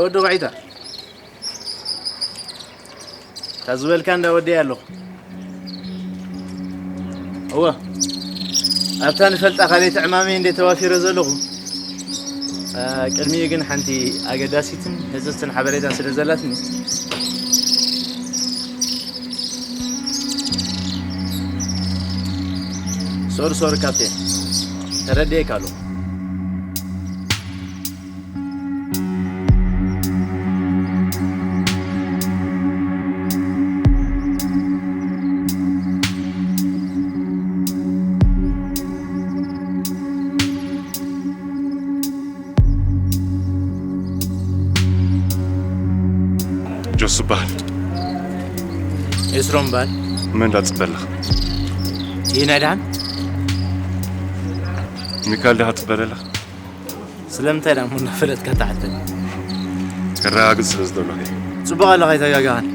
ወዲ ጓዒታ፣ እታ ዝበልካ እንዳ ወደይ ኣለኹ። እወ፣ ኣብታ ንፈልጣ ካልኣይቲ ዕማመይ እንደ ተዋፊረ ዘለኹ፣ እ፣ ቅድሚኡ ግን ሓንቲ ኣገዳሲትን ህጽጽትን ሓበሬታ ስለ ዘላትኒ፣ ሶሪ፣ ሶሪ ካፕቴን፣ ተረዲኤካ ኣለኹ። ጆስ በሃል። ኤስሮም በሃል። መን እንዳትጽበ ኣለኻ? ይህን ኣይደሓን? ሚካል ዲኻ ትጽበ ዘለኻ? ስለምንታይ ደኣ እሞ እናፈለጥካ ትሓተኒ? ከረጋግጽ ስለ ዝደለኹ እየ። ጽቡቕ ኣለኻ፣ ኣይተጋገኻን።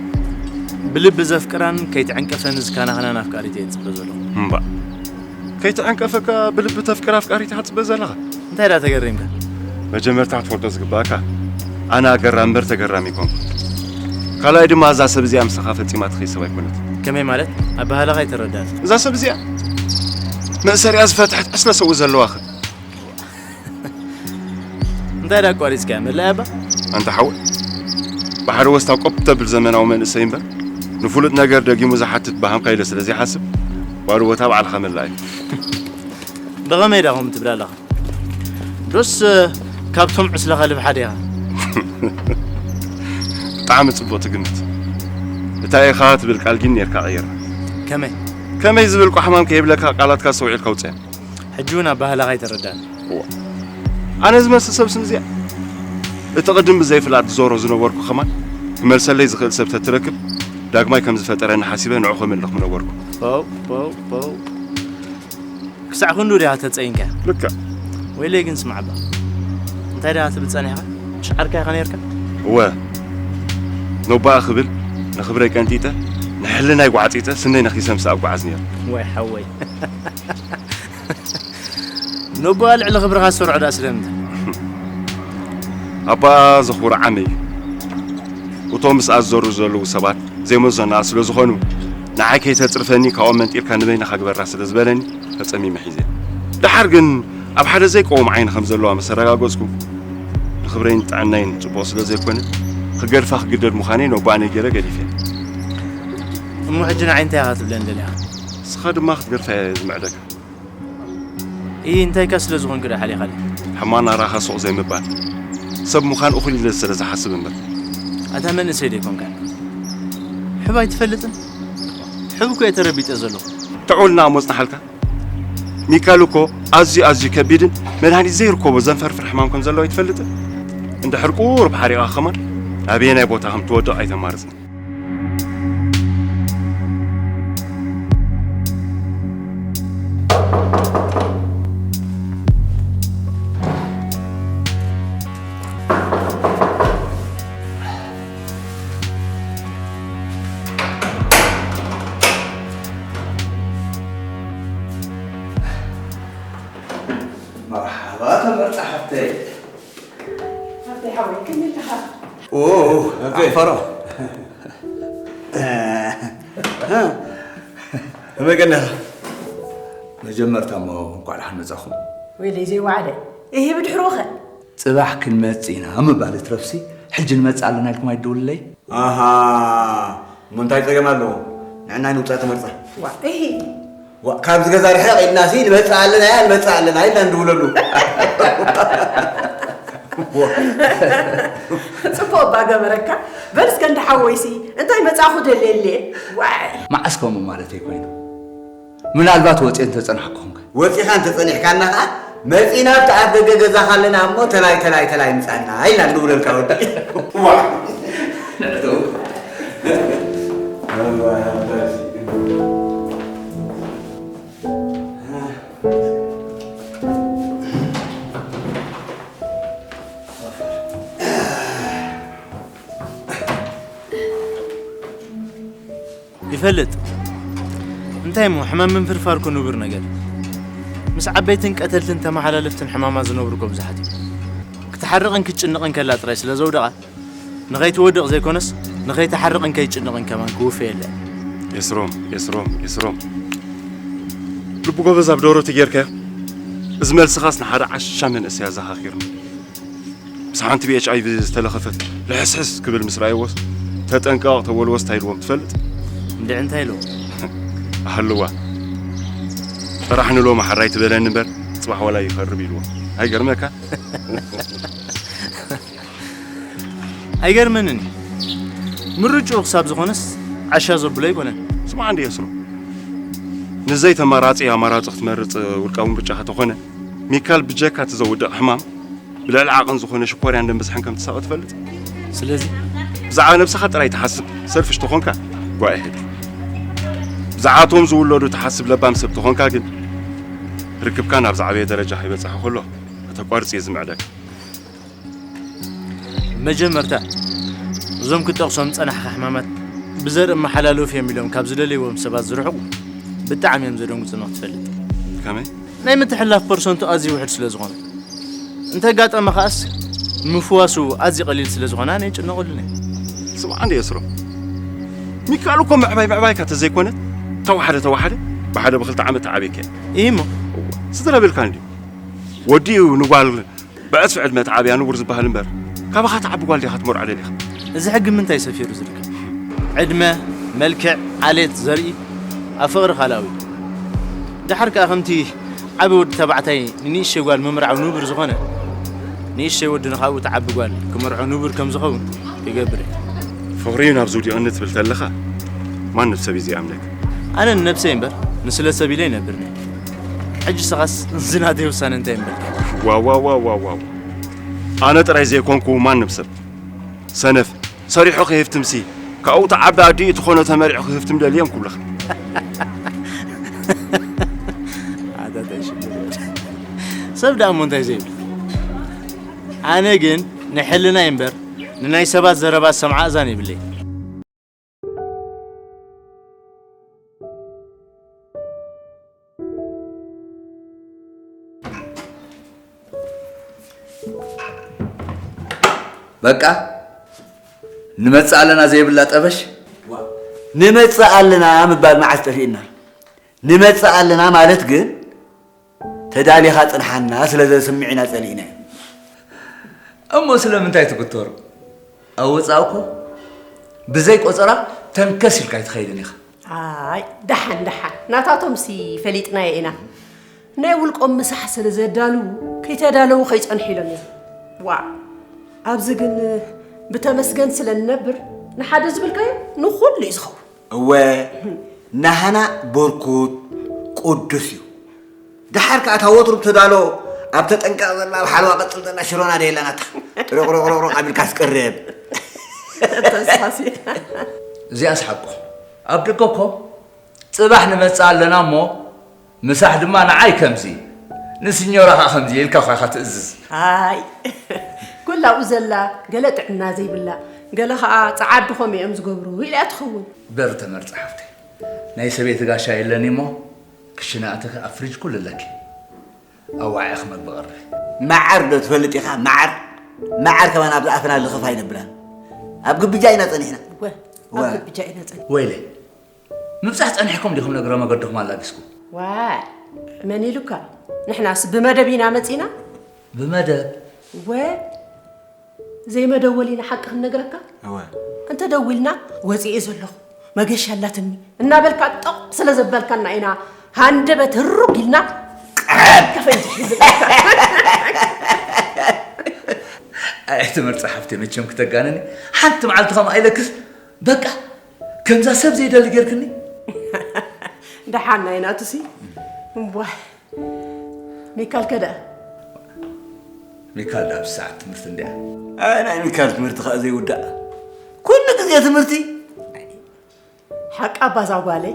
ብልቢ ዘፍቅራን ከይትዕንቀፈኒ ዝከናኸናን ኣፍቃሪት እየ ዝጽበ ዘለኹ። እምባእ። ከይትዕንቀፈካ ብልቢ ተፍቅር ኣፍቃሪት ኢኻ ትጽበ ዘለኻ? እንታይ ደኣ ተገሪምካ? መጀመርታ ክትፈልጦ ዝግባእካ፣ ኣነ ኣገራሚ እምበር ተገራሚ ኣይኮንኩን። ካልኣይ ድማ እዛ ሰብ እዚኣ ምሳኻ ፈጺማ ትኸይድ ሰብ ኣይኮነት። ከመይ ማለት? ኣበሃህላኻ ኣይተረዳእን። እዛ ሰብ እዚኣ መእሰሪኣ ዝፈትሐት ዕስለ ሰብኡት ዘለዋ ኸ? እንታይ ደኣ ኣቋሪጽካያ? መላእ ኣባ? ኣንታ ሓወይ፣ ብሓደ ወስታ ቆብ ተብል ዘመናዊ መንእሰይ እምበር፣ ንፍሉጥ ነገር ደጊሙ ዝሓትት በሃምካ ኢለ ስለ ዘይሓስብ፣ ዋላ ቦታ ባዕልኻ መላእ እዩ። ብኸመይ ደኣ ከምኡ ትብል ኣለኻ? ዶስ ካብቶም ዕስለ ከልቢ ሓደ ኢኻ? ብጣዕሚ ጽቡቕ ትግምት። እታ ኢኻ ትብል ቃል ግን ኔርካ ቀይራ። ከመይ? ከመይ ዝብል ቋሕማም ከይብለካ ቃላትካ ኣስተውዒልካ ውጽኣያ። ሕጂ እውን ኣበሃህላኻ ኣይተረዳእን። እዋ። ኣነ ዝመስል ሰብ ስም እዚኣ? እቲ ቅድም ብዘይፍላጥ ዝዞሮ ዝነበርኩ ከማን ክመልሰለይ ዝኽእል ሰብ ተትረክብ ዳግማይ ከም ዝፈጠረኒ ሓሲበ ንዑ ከመልኽ ምነበርኩ። ፖው፣ ፖው፣ ፖው። ክሳዕ ክንዱ ዲኻ ተጸይንካያ? ልክዕ። ወይለይ ግን ስማዕ እባ። እንታይ ዲኻ ትብል ጸኒሕካ? ሽዓርካ ኢኻ ነይርካ? እወ። ኖባኣ ክብል ንኽብረይ ቀንጢጠ፣ ንሕልናይ ጓዕጺጠ፣ ስነይ ነኺሰ ምስኣ እጓዓዝ ነይረ። ወይ ሓወይ። ኖባኣ ልዕሊ ክብርኻ ዝሰርዖ ደኣ ስለምንታይ? ኣባኣ ዘኽብሮ ዓመይ እዩ። እቶም ምስኣ ዝዘሩ ዘለዉ ሰባት ዘይመዘና ስለ ዝኾኑ፣ ንዓይ ከይተጽርፈኒ ካብኦም መንጢልካ ንበይንኻ ግበራ ስለ ዝበለኒ፣ ተጸሚመ ሒዘ። ደሓር ግን ኣብ ሓደ ዘይቀውም ዓይኒ ከም ዘለዋ ምስ ኣረጋገጽኩ፣ ንኽብረይን ጥዕናይን ጽቡቕ ስለ ዘይኮነ፣ ክገድፋ ክግደድ ምዃነይ ኖባኣ ነጊረ ገዲፈ። እሞ ሕጂ ንዓይ እንታይ ኢኻ ክትብለኒ ደሊኻ? ንስኻ ድማ ክትገድፋ እየ ዝምዕደካ። እይ፣ እንታይካ ስለ ዝኾንኩ ዶ ሓሊኻለይ? ሕማቕ ናራኻ ሱቕ ዘይምባል፣ ሰብ ምዃን እኹል ኢለ ስለ ዝሓስብ እምበር። ኣታ መንእሰይ ዶ ኣይኮንካን? ሕብ ኣይትፈልጥን? ሕብ እኮ እየ ተረቢጠ ዘለኹ። ትዑልና እሞ ጽናሓልካ። ሚካል እኮ ኣዝዩ ኣዝዩ ከቢድን መድሃኒት ዘይርከቦ ዘንፈርፍር ሕማም ከም ዘለዎ ኣይትፈልጥን? እንድሕር ቁሩብ ሓሪቓ ከማን ኣበየናይ ቦታ ከም ትወድቕ ኣይተማርጽን። መርሓባ ተመርጻ ሓፍተይ። ሓፍተይ ሓወይ፣ ከመይ ኣለኻ? ኦ፣ ሓፍተይ። ዓፈሮ። ከመይ ቀኒኻ? መጀመርታ እሞ እንኳዕ ደሓን መጻኹም። ወይለይ ዘይወዓለ። እሂ፣ ብድሕሩ ኸ? ጽባሕ ክንመጽእ ኢና ምባል እትረፍሲ፣ ሕጂ ንመጽእ ኣለና ኢልኩም ኣይትደውልለይ? ኣሃ፣ እሞ እንታይ ጸገም ኣለዎ? ንዕናይ ንውጻእ ተመርጻ። ዋ፣ እሂ። ዋ፣ ካብዚ ገዛ ርሕቕ ኢልናሲ ንመጽእ ኣለና እያ፣ ንመጽእ ኣለና ኢልና ንድውለሉ። ጽቡቕ እባ ገበረካ። በል እስከ እንዳ ሓወይሲ፣ እንታይ መጻኹ ደልየልየ? ዋይ። መዓስ ከምኡ ማለተይ ኮይኑ? ምናልባት ወጽየ እንተጸናሕኩ ኾንከ? ወጺኻ እንተጸኒሕካና ኸኣ፣ መጺእና ኣብቲ ኣፍ ደገ ገዛኻ ኣለና እሞ፣ ተላይ፣ ተላይ፣ ተላይ ምጻና ኢልና ንብለልካ ወዲ። ዋ። ይፈልጥ። እንታይ እሞ፣ ሕማም ምንፍርፋር እኮ ንቡር ነገር። ምስ ዓበይትን ቀተልትን ተመሓላለፍትን ሕማማት ዝነብሩ እኮ ብዙሓት እዮም። ክትሓርቕን ክትጭነቕን ከላ ጥራይ ስለ ዘውደቓ፣ ንኸይትወድቕ ዘይኮነስ ንኸይትሓርቕን ከይጭንቕን ከማን ክውፈየላ እየ። ኤስሮም፣ ኤስሮም፣ ኤስሮም። ልቡ ጎበዝ ኣብ ደሮቲ ጌርካዮ። እዚ መልስኻስ ንሓደ ዓሻ መንእሰይ ኣዘኻኺርኒ። ምስ ሓንቲ ብኤች ኣይ ቪ ዝተለኸፈት ልሕስሕስ ክብል ምስ ረኣይዎስ፣ ተጠንቀቕ ተበልዎስ እንታይ ኢልዎም ትፈልጥ? እንድዒ እንታይ ኢልዎም? ኣሃልዋ፣ ጥራሕ ንሎሚ ሓራይ ትበለኒ እምበር፣ ጽባሕ ዋላ ይኸርብ ኢልዎም። ኣይገርመካ? ኣይገርመንን እዩ። ምርጭኡ ክሳብ ዝኾነስ ዓሻ ዘብሎ ኣይኮነን። ስማዕ እንዲ የስሩ፣ ንዘይተመራጺ ኣማራጺ ክትመርጽ ውልቃዊ ምርጫኻ ተኾነ፣ ሚካል ብጀካ እቲ ዘውድቕ ሕማም ብልዕሊ ዓቐን ዝኾነ ሽኮርያን ደም ብዝሕን ከም ትሳቐ ትፈልጥ። ስለዚ ብዛዕባ ነብስኻ ጥራይ ትሓስብ ሰልፍሽ ተኾንካ ጓኤ ህድ። ብዛዕባቶም ዝውለዱ ትሓስብ ለባም ሰብ ተኾንካ ግን ርክብካ ናብ ዝዓበየ ደረጃ ከይበጽሐ ከሎ ከተቋርጽ እየ ዝምዕደካ። መጀመርታ እዞም ክጠቕሶም ዝጸናሕካ ሕማማት ብዘርኢ መሓላለፊ እዮም ኢሎም ካብ ዝደለይዎም ሰባት ዝርሕቑ ብጣዕሚ እዮም ዘደንግጹ ንኽትፈልጥ። ከመይ? ናይ ምትሕልላፍ ፐርሰንቱ ኣዝዩ ውሑድ ስለ ዝኾነ እንተ ኣጋጠመ ከኣስ ምፍዋሱ ኣዝዩ ቀሊል ስለ ዝኾነ ኣነ ይጭነቐሉን እየ። ስምዓ እንዲ የስሮ፣ ሚካል እኮ ምዕባይ ምዕባይካ ተዘይኮነ ተዋሓደ ተዋሓደ ብሓደ ብክልተ ዓመት ተዓብየካ እያ። ኢሂሞ። ስትረብልካ እንዲ ወዲኡ ንጓል ብዕጽፊ ዕድመ ተዓብያ ንቡር ዝበሃል እምበር፣ ካባኻ ትዓቢ ጓል ዲኻ ትመርዖ ደሊኻ? እዚ ሕጊ ምንታይ ሰፊሩ ዝርከብ? ዕድመ፣ መልክዕ፣ ዓሌት፣ ዘርኢ፣ ኣብ ፍቕሪ ካልኣዊ። ደሓር ከኣ ከምቲ ዓቢ ወዲ ተባዕታይ ንንእሽተይ ጓል ምምርዓው ንቡር ዝኾነ፣ ንእሽተይ ወዲ ንኻብኡ ትዓቢ ጓል ክመርዖ ንቡር ከም ዝኸውን ይገብር እዩ። ፍቕሪ እዩ ናብ ዝውዲቕኒ ትብል ተለኻ፣ ማንም ሰብ እዩ ዘይኣምነካ። ኣነ ንነብሰይ እምበር ንስለ ሰብ ኢለ ኣይነብርን እየ። ሕጂ ንስኻስ እዚ ናተይ ውሳነ እንታይ እምበልካ? ዋዋዋዋዋው ኣነ ጥራይ ዘይኮንኩ ማንም ሰብ ሰነፍ ሰሪሑ ክህፍትምሲ ካብኡ ተዓቢ ኣዲኡ ትኾኖ ተመሪዑ ክህፍትም ደልዮም ክብልኻ። ኣታ ተሽግር ሰብ ደኣ እሞ እንታይ ዘይብል ኣነ ግን ንሕልናይ እምበር ንናይ ሰባት ዘረባ ዝሰምዓ እዛን የብለይ። በቃ ንመጽእ ኣለና ዘይብላ ጠበሽ። ንመጽእ ኣለና ምባል መዓስ ጠፊእና? ንመጽእ ኣለና ማለት ግን ተዳሊኻ ጽንሓና ስለ ዘስምዒና ጸሊእናዮ። እሞ ስለምንታይ ትግተሩ? ኣብ ወጻኢ እኮ ብዘይ ቆጸራ ተንከስ ኢልካ ኣይትኸይድን ኢኻ። ኣይ ደሓን ደሓን ናታቶምሲ ፈሊጥናዮ ኢና። ናይ ውልቆም ምሳሕ ስለ ዘዳልዉ ከይተዳለዉ ከይጸንሑ ኢሎም እዮም። ዋእ ኣብዚ ግን ብተመስገን ስለ ንነብር ንሓደ ዝብልካዮ ንኹሉ እዩ ዝኸውን። እወ ናህና ብርኩት ቅዱስ እዩ። ደሓር ከኣ እታ ወትሩ ብተዳሎ ኣብ ተጠንቀቕ ዘላ ኣብ ሓለዋ ቀጽል ዘላ ሽሮና ደየላናታ ጥርቕርቕርቕርቕ ኣቢልካስ ቅርብ። ተስፋሲ እዚኣስ ሓቁ ኣብ ደገ እኮ ጽባሕ ንመጽእ ኣለና እሞ ምሳሕ ድማ ንዓይ ከምዚ ንስኞራ ከኣ ከምዚ ኢልካ እኳ ኢኻ ትእዝዝ። ኣይ ኩላ ኣብኡ ዘላ ገለ ጥዕና ዘይብላ ገለ ከኣ ጸዓዱ ከምኡ እዮም ዝገብሩ ኢላ እያ ትኸውን። በሪ ተመርጺ ሓፍተይ ናይ ሰበይቲ ጋሻ የለኒ እሞ ክሽነ ኣተኺ ኣብ ፍሪጅ ኩሉ ኣለኪ ኣዋዒ ክመግቢ ቀርብ። መዓር ዶ ትፈልጥ ኢኻ መዓር መዓር ከማን ኣብዚ ኣፍና ልኽፍ ኣይነብላን ኣብ ግብጃ ኢና ጸኒሕና። እወ ኣብ ግብጃ ኢና ጸኒሕና። ወይለይ ምብጻሕ ጸኒሕኩም ዲኹም ንእግረ መገድኹም ኣላጊስኩም? ዋይ መን ኢሉካ? ንሕናስ ብመደብ ኢና መጺና። ብመደብ? እወ ዘይመደወሊና ሓቂ ክንነግረካ? እወ እንተደዊልና ወጺኤ ዘለኹ መገሻ ኣላትኒ እናበልካ ጠቕ ስለ ዘበልካና ኢና ሃንደበት ህሩግ ኢልና ቀረብ ከፈንጂ ሒዝናካ። ኣይ ትምህርቲ ሓፍተይ መቸም ክተጋንኒ ሓንቲ መዓልቲ ከምኣ ኢለክስ በቃ ከምዛ ሰብ ዘይደሊ ጌርክኒ። ደሓን ናይ ናቱሲ እምቧ ሚካል ከ ደኣ? ሚካል ደኣ ኣብዚ ሰዓት ትምህርቲ እንድያ። ኣይ ናይ ሚካል ትምህርቲ ከኣ ዘይውዳእ ኩሉ ግዜ ትምህርቲ። ሓቃ ባዛ ጓለይ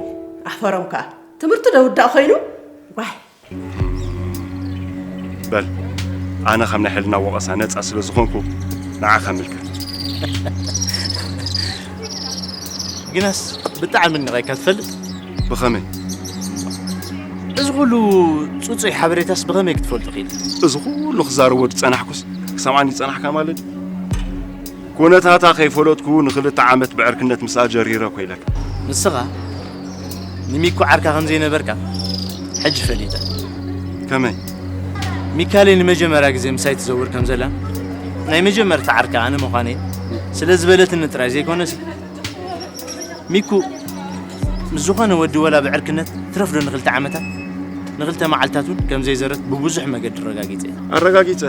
ኣሕፈሮም ከኣ ትምህርቲ ዶ ውዳእ ኮይኑ ዋይ። በል ኣነ ካብ ናይ ሕልና ወቐሳ ነጻ ስለ ዝኾንኩ ንዓኻ ምልከት። ግናስ ብጣዕሚ ንቐይካ ትፈልጥ። ብኸመይ? እዚ ኩሉ ጽጹይ ሓበሬታስ ብኸመይ ክትፈልጦ ክኢልካ? እዚ ኩሉ ክዛረቦ ዝጸናሕኩስ ክሰምዓኒ ዝጸናሕካ ማለት ድዩ? ኩነታታ ከይፈለጥኩ ንኽልተ ዓመት ብዕርክነት ምስኣ ጀሪረ እኮ ኢለካ። ንስኻ ንሚኩ ዓርካ ከም ዘይነበርካ ሕጂ ፈሊጠ። ከመይ? ሚካለይ ንመጀመርያ ግዜ ምሳይ ትዘውር ከም ዘላ ናይ መጀመርታ ዓርካ ኣነ ምዃነይ ስለ ዝበለትኒ ጥራይ ዘይኮነሲ፣ ሚኩ ምስ ዝኾነ ወዲ ወላ ብዕርክነት ትረፍዶ ንኽልተ ዓመታት ንኽልተ መዓልታት እውን ከም ዘይዘረት ብብዙሕ መገዲ ረጋጊጸ። ኣረጋጊጸ።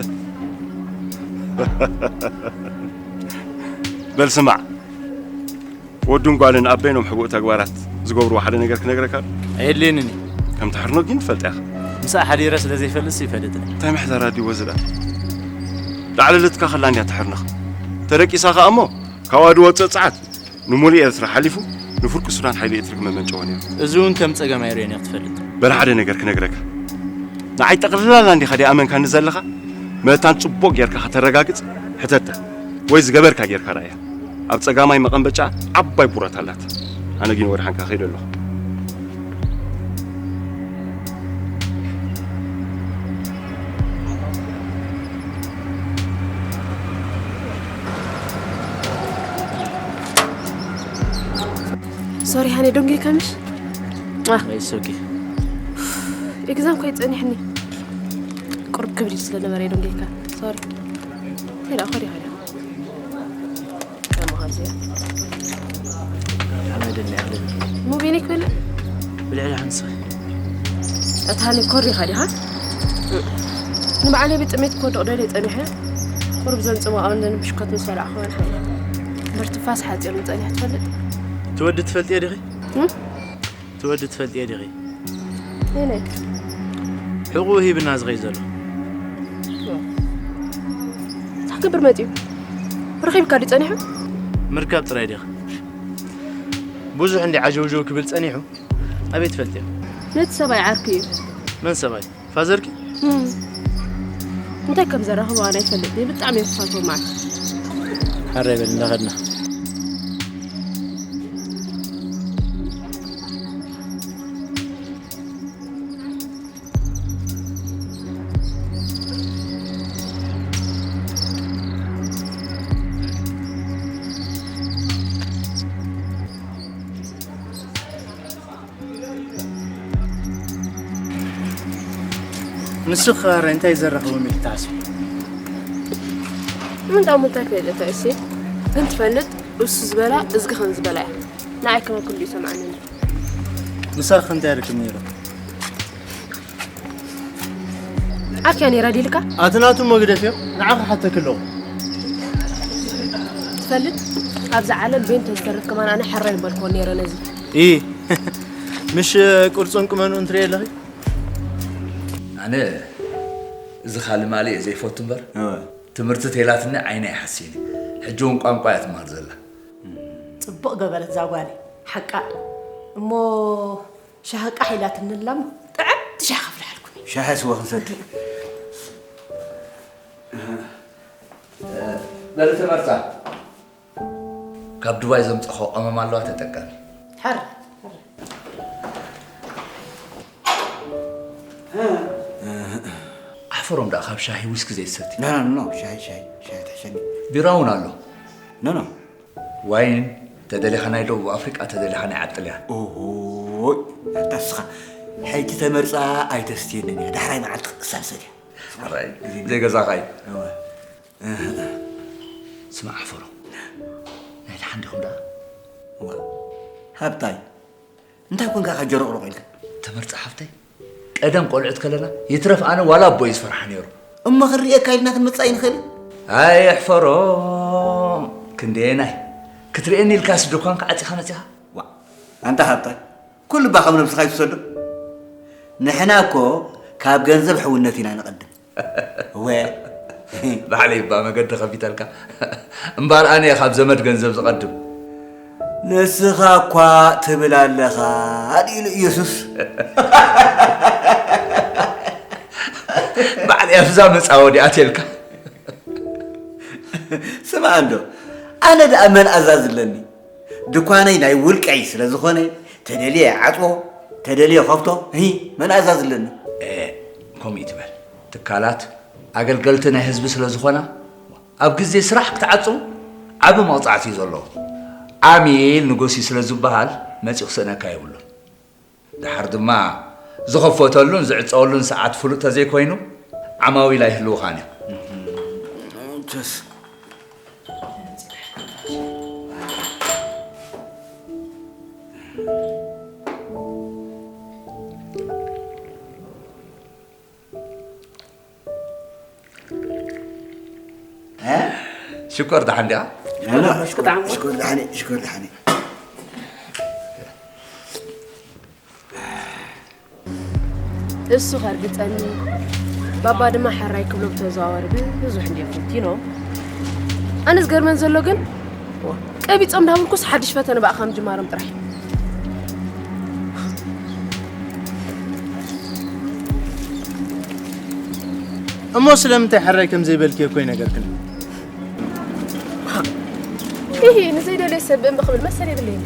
በል ስማዕ፣ ወዱን ጓልን ኣብ በይኖም ሕቡእ ተግባራት ዝገብርዎ ሓደ ነገር ክነግረካ። ኣየድልየንን እዩ። ከም ትሕርኖ ግን ትፈልጥ ኢኻ። ምስኣ ሓዲረ ስለ ዘይፈልጥስ ይፈልጥን። እንታይ ምሕደራ ድዩ ወዚ ደኣ? ላዕለለትካ ከላ እንድያ ትሕርንኻ። ተደቂሳ ኸኣ እሞ ካብኣ ዝወጽእ ጸዓት ንሙሉእ ኤርትራ ሓሊፉ ንፍርቂ ሱዳን ሓይሊ ኤሌክትሪክ መመንጨወ ነይሩ። እዚ እውን ከም ጸገም ኣይርእዮን እየ ክትፈልጥ። በል ሓደ ነገር ክነግረካ። ንዓይ ጠቕላላ እንዲኻ ደይኣመንካኒ ዘለኻ? መታን ጽቡቕ ጌርካ ከተረጋግጽ ሕተታ። ወይ ዝገበርካ ጌርካ ርኣያ። ኣብ ጸጋማይ መቐምበጫ ዓባይ ቡረት ኣላት። ኣነ ግን ወድሓንካ ከይደ ኣለኹ። ሶሪ ሃኒ ደንጊካ ምሽ? It's okay. ኤግዛም ኮይ ጸኒሕኒ ቁርብ ክብድ ስለ ነበረ ደንጊካ። ሶሪ። ሄዳ ኮዲ ሃኒ። ከመሃዚ ሓመድን ያህልን ሙቤኒክ በለ ብልዕሊ ሓንሳ እታ ሃኒ ኮሪ ሃዲ ሃ ንባዕለይ ብጥሜት ክወድቕ ደልየ ጸኒሐ። ቁሩብ ዘንጽዋ ኣወንደኒ ብሽኮት ምስ በላዕኹ በልሐ። ምርትፋስ ሓጺርኒ ጸኒሐ ትፈልጥ? እቲ ወዲ ትፈልጥዮ ዲኺ? እም? እቲ ወዲ ትፈልጥዮ ዲኺ? የነይ? ሕቑኡ ሂብና ዝኸይድ ዘሎ። እንታይ ክገብር መጺኡ? ረኺብካ ድዩ ጸኒሑ? ምርካብ ጥራይ ዲኻ? ብዙሕ እንዲ ዓጀውጀው ክብል ጸኒሑ ኣበይ ትፈልጥዮ? ነቲ ሰብኣይ ዓርኩ እዩ። መን ሰብኣይ? ፋዘርኪ? እም። እንታይ ከም ዘራኽቦ ኣነ ኣይፈልጥን እየ። ብጣዕሚ እየ ክፈትዎ መዓት። ሓራይ በል እንዳኸድና። ንሱ ኸረ እንታይ ዘረኽቦም ኢልካ ትሓስብ? ምንጣሙ እንታይ ፈለጠ እሲ? ግን ትፈልጥ እሱ ዝበላ እዝጊ ከም ዝበላ እያ። ንዓይ ከመ ኩሉ ይሰምዓኒ። ምሳኽ እንታይ ርክብ ነይሩ? ዓርክያ ነይራ ዲልካ? ኣቲ ናቱ እሞ ግደፍዮ፣ ንዓኺ ሓተኪ ኣለኹ። ትፈልጥ ኣብዛ ዓለም ቤን ተዝተርፍ ከማን ኣነ ሕራይ ምበልክዎ ነይረ ነዚ። ኢ ምሽ ቅርጹን ቁመንኡን ትርእየ ኣለኺ? ኣነ እዚ ካልእ ማልእ እየ ዘይፈቱ እምበር እወ። ትምህርቲ ተይላትኒ ዓይና ይሓስየኒ። ሕጂ እውን ቋንቋ እያ ትመሃር ዘላ። ጽቡቕ ገበረት እዛ ጓለይ ሓቃ። እሞ ሻሂ ቃሕ ኢላትኒ ኣላ እሞ ጥዕምቲ ሻሂ ከፍልሓልኩም እየ። ሻሂ ስዋ ክንሰቲ። በሊ ተመርጻ። ካብ ዱባይ ዘምጻኹ ቀመም ኣለዋ ተጠቀሚ። ሕር ሕር። ኣሕፈሮም ደኣ ካብ ሻሂ ዊስኪ ዘይትሰቲ። No no no ሻሂ ሻሂ ሻሂ ትሕሸኒ። ቢራ እውን ኣሎ። No no። ዋይን ተደሊኻ ናይ ደቡብ ኣፍሪቃ ተደሊኻ ናይ ዓዲ ጥልያን። ኦሆይ ኣታ ንስኻ ሕጂ ተመርጻ ኣይተስትየንን እያ። ዳሕራይ መዓልቲ ክትቅሳሰት እያ። ሕራይ ዘይገዛኻ እዩ። እወ። ስማዕ ኣሕፈሮም ናይ ደሓን ዲኹም ደኣ? እወ። ሃብታይ እንታይ ኮንካ ኢኻ ጀሮቕሮቕ ኢልካ? ተመርጻ ሓፍተይ ቀደም ቆልዑት ከለና ይትረፍ ኣነ ዋላ ኣቦይ ዝፈርሓ ነይሩ። እሞ ክንርእየካ ኢልና ክንመጽእ ኣይንኽእልን? ኣይ ኣሕፈሮም ክንደየናይ ክትርእየኒ ኢልካስ ድኳንካ ዓጺኻ መጺኻ? ዋእ ኣንታ ሃብታይ ኩሉ እባ ካብ ነብስኻ ኣይትውሰዶ። ንሕና እኮ ካብ ገንዘብ ሕውነት ኢና ንቐድም። እወ። ባዕለይ እባ መገዲ ከፊተልካ እምበኣር ኣነ እየ ካብ ዘመድ ገንዘብ ዝቐድም። ንስኻ እኳ ትብል ኣለኻ ኣልኢሉ ኢየሱስ። ባዕለይ ኣብዛ መጻወዲ ኣትየልካ። ስምዓ እንዶ ኣነ ደኣ መን ኣዛዝለኒ? ድኳነይ ናይ ውልቀይ ስለ ዝኾነ ተደልየ ይዓጽዎ ተደልየ ይኸፍቶ። ሂ መን ኣዛዝለኒ? ከምኡ ይትበል። ትካላት ኣገልገልቲ ናይ ህዝቢ ስለ ዝኾና ኣብ ግዜ ስራሕ ክትዓጽው ዓቢ መቕጻዕቲ እዩ ዘለዎ። ዓሚል ንጉስ እዩ ስለ ዝበሃል መጺኡ ክስእነካ የብሉን። ደሓር ድማ ዝኸፈተሉን ዝዕጸወሉን ሰዓት ፍሉጥ ተዘይኮይኑ ዓማዊል ኣይህልውኻን እዮም። ሽኮር ደሓን ዲኣ? ሽኮር ደሓን፣ ሽኮር ደሓን። እሱ ከርግጸኒ፣ ባባ ድማ ሕራይ ክብሎ ብተዘዋዋሪ ብዙሕ እንድዮም ፈቲኖም። ኣነ ዝገርመን ዘሎ ግን፣ ቀቢጾም እንዳበልኩስ ሓድሽ ፈተነ ብኣኻ ምጅማሮም ጥራሕ። እሞ ስለምንታይ ሕራይ ከም ዘይበልክዮ እኮ ይነገርክኒ። ይሄ ንዘይደልዮ ሰብ እምቢ ክብል መሰል የብለይን።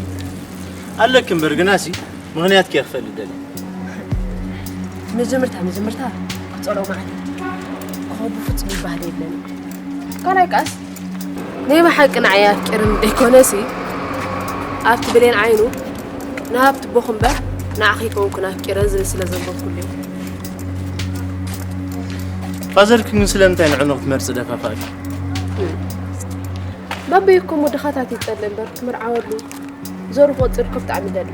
ኣለኪ እምበር ግናሲ ምኽንያትኪ እየ ክፈልጥ ደልየ። መጀመርታ መጀመርታ ክጸልኦ መዓት እኮ ብፍጹም ይበሃል የለን። ካልኣይ ከኣስ ናይ ብሓቂ ንዓይ ኣፍቂርኒ ደይኮነሲ ኣብቲ ብሌን ዓይኑ ንሃብቲ ቦኹ እምበር ንዓኺ ኣይኮንኩን ኣፍቂረ ዝብል ስለ ዘንበብኩሉ እዩ። ፋዘርኪ ግን ስለምንታይ ንዕኡ ክትመርጺ ደፋፋእኪ? ባበይ እኮ እሞ ድኻታት ይጸልእ እምበር ክምርዓወሉ ዘሩ ክወጽእ እኮ ብጣዕሚ ይደሊ።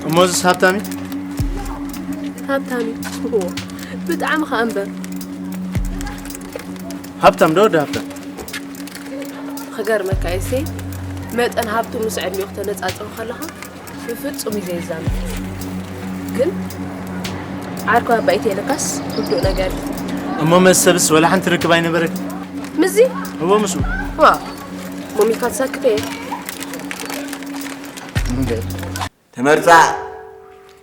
እሞ እዚስ ሃብታም እዩ? ሃብታም እዩ። ብጣዕሚ ከኣ እምበር። ሃብታም ዶ ወዲ ሃብታም? ክገርመካ እሴ፣ መጠን ሃብቱ ምስ ዕድሚኡ ክተነጻጽሮ ከለኻ ብፍጹም እዩ ዘይዛመድ። ግን ዓርኩ ኣባይቲ የለካስ ህዱእ ነገር እዩ። እሞ ምስ ሰብስ ወላ ሓንቲ ርክብ ኣይነበረክ? ምስዚ? እዎ ምስኡ። ዋ፣ ሞሚልካ ትሳክት እየ። እንዴ? ተመርጻ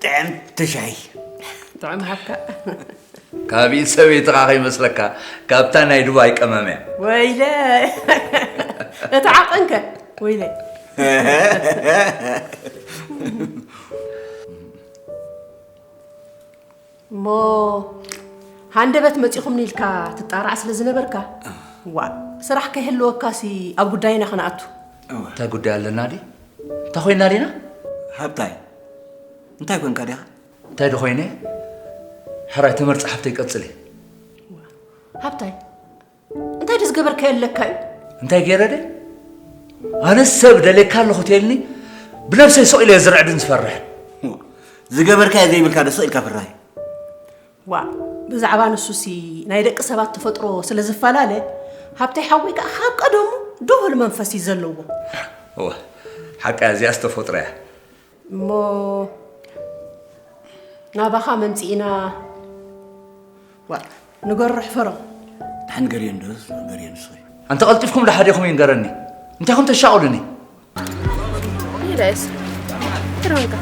ጥዕምቲ ሻሂ። ጥዑም ሃብካ። ካብ ኢድ ሰበይትኻ ከይመስለካ፣ ካብታ ናይ ዱባይ ቀመም እያ። ወይለ። እቲ ዓቐንከ? ወይለ። እሞ ሃንደበት መጺኹምኒ ኢልካ ትጣራዕ ስለ ዝነበርካ፣ ዋ፣ ስራሕ ከይህልወካሲ ኣብ ጉዳይና ክንኣቱ። እወ። እንታይ ጉዳይ ኣለና ድዩ? እንታይ ኮይና ዲና? ሃብታይ፣ እንታይ ኮንካ ዲኻ? እንታይ ዶ ኮይነ? ሕራይ ተመርጽ ሓብተይ ቀጽሊ። ሃብታይ፣ እንታይ ዶ ዝገበርካዮ ኣለካ እዩ? እንታይ ገይረ ደ? ኣነ ሰብ ደልየካ ኣለኹ ትየልኒ፣ ብነብሰይ ስቕ ኢለ ዝርዕድን ዝፈርሕን። ዝገበርካዮ ዘይብልካ ዶ ስቕ ኢልካ ፍራህ? ዋ፣ ብዛዕባ ንሱሲ ናይ ደቂ ሰባት ተፈጥሮ ስለ ዝፈላለ፣ ሃብተይ ሓወይ ከኣ ካብ ቀደሙ ድሁል መንፈስ እዩ ዘለዎ። እወ፣ ሓቃ እዚኣስ ተፈጥሮ እያ። እሞ ናባኻ መምጺእና፣ ዋ፣ ንገሩ ሕፈሮ። ደሓን ገርዮ እንዶ፣ ገርዮ ንሱ። ኣንተ ቀልጢፍኩም ደሓዲኹም ይንገረኒ። እንታይ ኹም ተሻቑሉኒ? ይለስ። ትረንካ።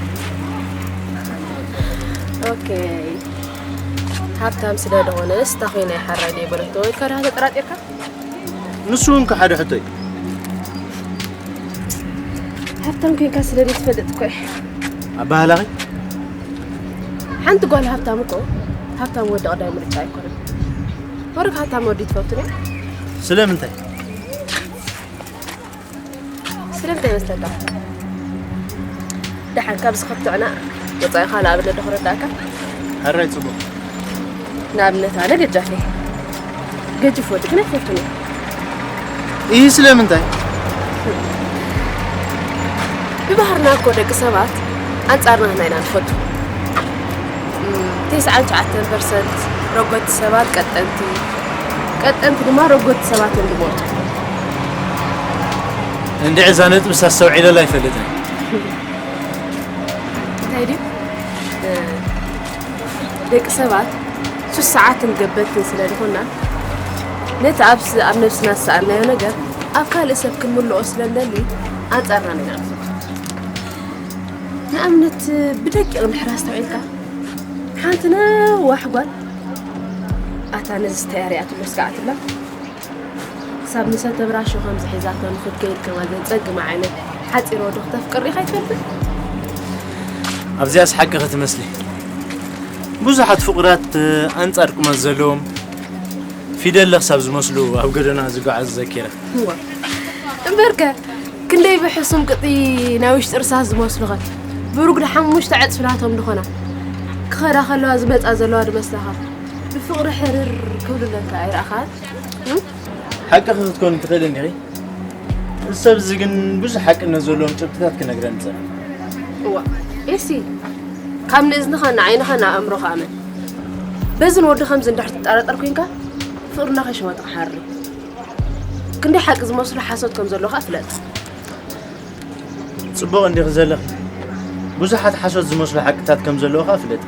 ኦኬ። ሃብታም ስለ ደኾነ፣ ስታ ኮይና ይሓራይ ደይ በለቶ። ወይ ከዳ ተጠራጢርካ? ንሱ እውን ከሓደ ሕቶ እዩ። ሃብታም ኮይንካ ስለ ዘይትፈልጥ እኮ እዩ። ኣባህላኺ? ሓንቲ ጓል ሃብታም እኮ ሃብታም ወዲ ቀዳይ ምርጫ ኣይኮነን። ወርቅ ሃብታም ወዲ ትፈቱ ድያ? ስለምንታይ? ስለምንታይ መስለካ? ደሓን ካብዚ ከብትዕና ወጻኢ ካልእ ኣብነት ዶ ክረዳእካ? ሕራይ ጽቡቕ። ንኣብነት ኣነ ገጃፍ እየ። ገጅፍ ወዲ ግን ኣይፈቱን እየ። ይህ ስለምንታይ? ብባህርና እኮ ደቂ ሰባት ኣንጻርና ህና ኢና ንፈቱ። እም፣ ተስዓን ትሽዓተን ፐርሰንት ረጎድቲ ሰባት ቀጠንቲ፣ ቀጠንቲ ድማ ረጎድቲ ሰባት እዮም ዝመርጹ። እንድዒ እዛ ነጥቢ ኣስተውዒለላ ኣይፈልጥን። እንታይ ድዩ? እ፣ ደቂ ሰባት ሱስ ሰዓትን ገበትን ስለ ዝኾንና፣ ነቲ ኣብ ስ-፣ ኣብ ነብስና ዝሰኣልናዮ ነገር ኣብ ካልእ ሰብ ክንምልኦ ስለ እንደሊ ኣንጻርና ኢና ንፈቱ። ንኣብነት ብደቂቕ እንድሕር ኣስተውዒልካ፣ ሓንቲ ነዋሕ ጓል ኣታ ነዚ እንታይ ኣሪኣትሎ እስከ ኣትብላ። ክሳብ ንሰተ ብራሾ ከምዚ ሒዛቶ ንኽትከይድ ከማን ዘጸግማ ዓይነት ሓጺር ወዶ ክተፍቅር ርኢኻ ኣይትፈልጥን? ኣብዚኣስ ሓቂ ክትመስሊ። ብዙሓት ፍቑራት ኣንጻር ቁመት ዘለዎም ፊደል ለኽሳብ ዝመስሉ ኣብ ጎደና ዝጓዓዙ ዘኪረ። እዋ እምበርከ ክንደይ ብሕሱም ቅጢ ናይ ውሽጢ እርሳስ ዝመስሉኸ ብሩግ ድሓሙሽተ ዕፅፊ ናቶም ዝኾና ክኸዳ ከለዋ ዝመፃ ዘለዋ ድመስላኻ ብፍቕሪ ሕርር ክብሉለካ ኣይረኣኻን? ሓቂ ክትኮን ትኽእል እንዲኺ። እዚ ሰብ እዚ ግን ብዙሕ ሓቅነት ዘለዎም ጭብጥታት ክነግረኒ ጸኒሑ። እዋ ኤሲ ካብ ንእዝንኻ ንዓይንኻ ንኣእምሮኻ ኣመን። በዝን ወዲ ከምዚ እንድሕር ትጠራጠር ኮንካ ፍቕርና ከይሸወጥኻ ሓሪ። ክንደይ ሓቂ ዝመስሉ ሓሶት ከም ዘለዉ ኸኣ ፍለጥ። ጽቡቕ እንዲኺ ዘለኺ። ብዙሓት ሓሶት ዝመስሉ ሓቅታት ከም ዘለዉ ኸኣ ፍለጥ።